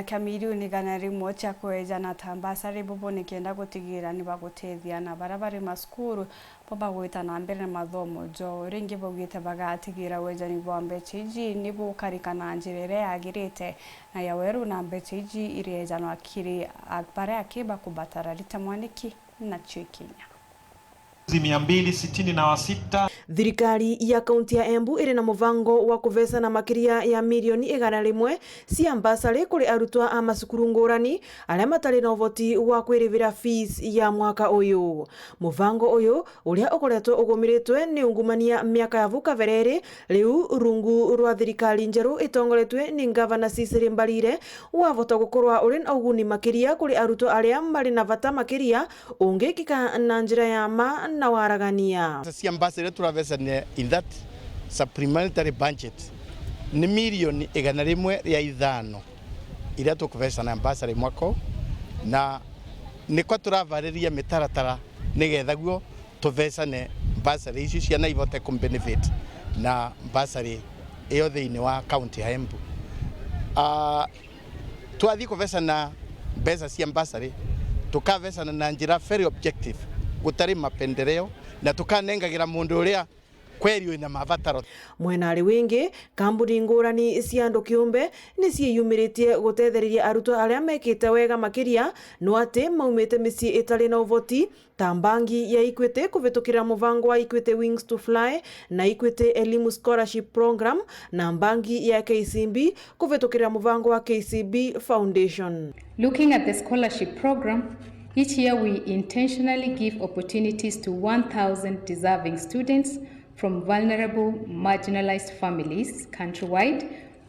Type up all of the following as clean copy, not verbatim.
Kia milioni 100 cia kwejana ta basari bobo nikenda gutigira ni bagutethia na baria bari masukuru bo bagwita na mbere na mathomo jo ringi baugite bagatigira wejani bwa mbecha iji ni bukarika na njira iria yagirite na ya weru na mbecha iji irejanwa kiri baria aki bakubatara Rita Mwaniki na Chikinya. 266. Thirikari ya kaunti ya Embu iri na mubango wa kuvecana makiria ya milioni 100 cia mbasarĩ kuri arutwo a macukuru ngurani aria matari na uvoti wa kwirivira fees ya mwaka uyu. Mubango uyu uria ukoretwo ugumiritwe ni ungumania miaka ya vu kabere iri riu rungu rwa thirikari njeru itongoretwe ni ngavana Cecily Mbarire wavota gukorwa uri na uguni makiria kuri arutwo aria mari na bata makiria ungikika na njira ya ma na waragania. Cia mbasarĩ turavecania in that supplementary budget ni milioni 105 iria tukuvecana mbasarĩ mwaka, na nikwa turavarĩria mĩtaratara nĩgetha guo tuvecane mbasarĩ icio ciana ivote kũbenefit na mbasarĩ ĩyo thĩinĩ wa kaunti ya Embu. Twathiĩ kuvecana mbeca cia mbasarĩ, tukavecana na njĩra very objective, gũtarĩ mapendeleo, na tukanengagira mundu uria kweri wina mabataro. Mwenari wingi, kambuni ngurani cia andu kiumbe ni ciiyumiritie gutethereria arutwo aria mekite wega makiria no ati maumite micii itari na uvoti, ta bangi ya Equity kuvitukira muvango wa Equity Wings to Fly na Equity Elimu Scholarship Program, na bangi ya KCB kuvitukira muvango wa KCB Foundation. Looking at the scholarship program, each year we intentionally give opportunities to 1,000 deserving students from vulnerable, marginalized families countrywide,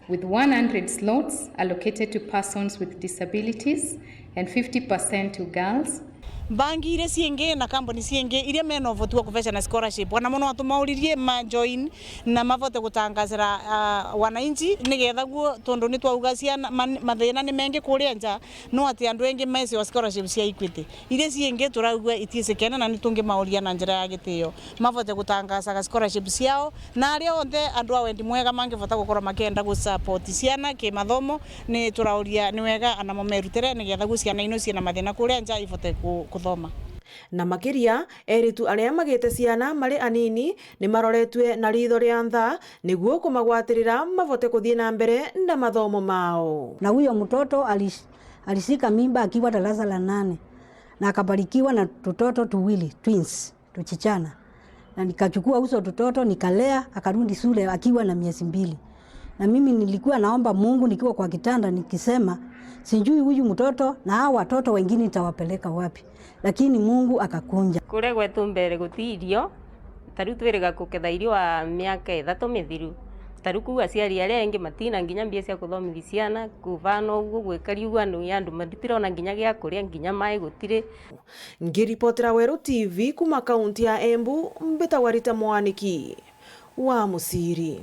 with 100 slots allocated to persons with disabilities and 50% to girls. Bangi iria ciingi na kambuni ciingi iria mena uvoti wa kuvecana scholarship ona muno atumauririe ma join na mavote gutangazira wananchi nigetha guo, tondu ni twauga ciana mathina ni mengi kuria nja no ati andu engi meciwa scholarship cia Equity. Iria ciingi turaugua itiicikene na nitungimauria na njira ya gitio mavote gutangazaga scholarship ciao, na aria othe andu a wendi mwega mangivota gukorwo makienda gu support ciana kimathomo, ni turauria ni wega anamo merutere nigetha guo ciana ino ciina mathina kuria nja ivote kuthoma. Na makiria eritu aria magite ciana mari anini ni maroretwe na ritho ria ntha niguo kumagwatirira mavote kuthie na mbere na mathomo mao. Na huyo mtoto alishika mimba akiwa darasa la 8 na akabarikiwa na tutoto tuwili, twins, tuchichana, na nikachukua uso tutoto nikalea, akarudi shule akiwa na miezi 2. Na mimi nilikuwa naomba Mungu nikiwa kwa kitanda nikisema, sijui huyu mtoto na hao watoto wengine nitawapeleka wapi, lakini Mungu akakunja. Kure gwetu mbere guti irio, tariu twiriga kuketha irio wa miaka 3 mithiru, tariu kuu aciari aria engi matina nginya mbia cia kuthomithia ciana kuvana uguo gwikari uguo andu andu matirona nginya gia kuria nginya mai gutiri. Ngiripotera Weru TV kuma kaunti ya Embu, mbitagwa Rita Mwaniki wa Musiri.